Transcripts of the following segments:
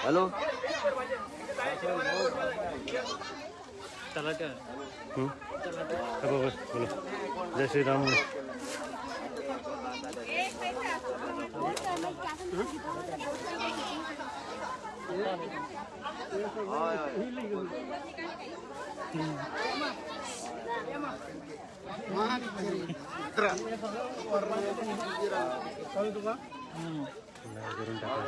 Hello बोलो जय श्री राम. करून टाका.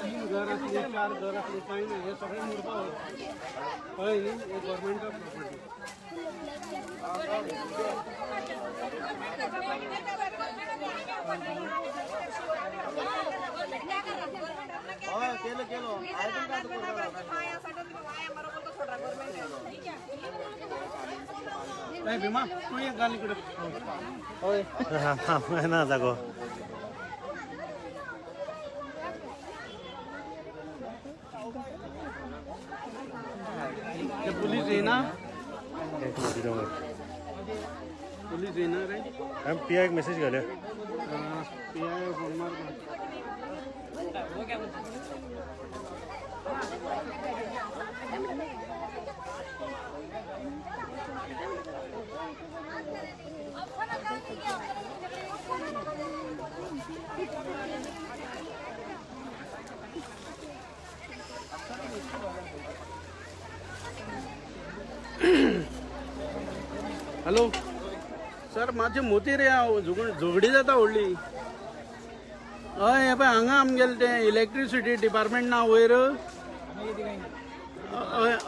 तीन घर असले, चार घर असले, कांय ना, हे सगळें मोडपा. हय न्ही, हे गव्हर्मेंटा प्रॉपर्टी. हय, केलं केलं. नाही भीमा, तू एक घाल इकडं. हय. हा ना जागो. ते पुलीस येना? एक मिनिट. पुलीस येना रे? मॅम, पी I एक मेसेज घालया. पी I phone मार. हॅलो सर, मातशें मोती रे हांव. झगडी जाता व्हडली. हय, हे पळय, हांगा आमगेलें तें इलेक्ट्रिसिटी डिपार्टमेंट ना वयर. हय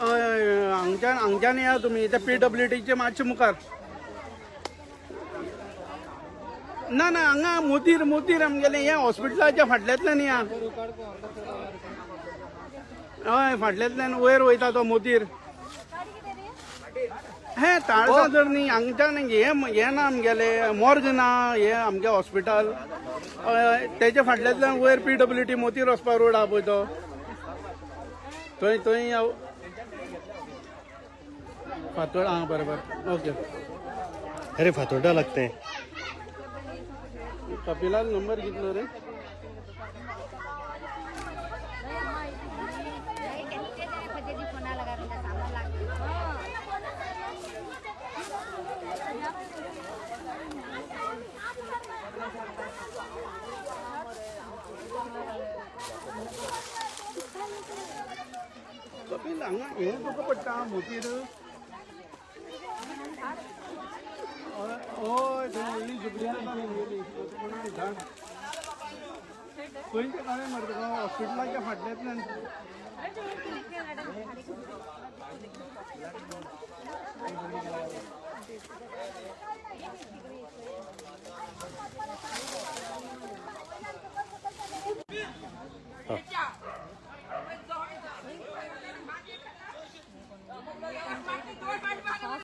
हय हय, हांगच्यान हांगच्यान या तुमी, ते पी डब्ल्यू डीचे मातशें मुखार. ना ना, हांगा मोतीर मोतीर आमगेलें हें हॉस्पिटलाच्या फाटल्यांतल्यान या. हय, फाटल्यांतल्यान वयर वयता तो मोतीर. हे ताळसा जर न्ही, हांगच्यान हे हें ना, आमगेलें मोर्ग ना, हें आमगें हॉस्पिटल. हय, तेच्या फाटल्यांतल्यान वयर पी डब्ल्यू डी मोतीर वचपा रोड आहा पळय तो, थंय थंय फातोड. आं, बरें बरें, ओके. अरे, फातोर्डा लागते. कपिलाल नंबर कितलो रे? कपिल, हांगा हें तुका पडटा मोतीर. हय हय, थंय व्हडली झगडी जाता आमगेली. कोणाक धाड खंय तें कळ्ळें मरे तुका? हॉस्पिटलाच्या फाटल्यांतल्यान.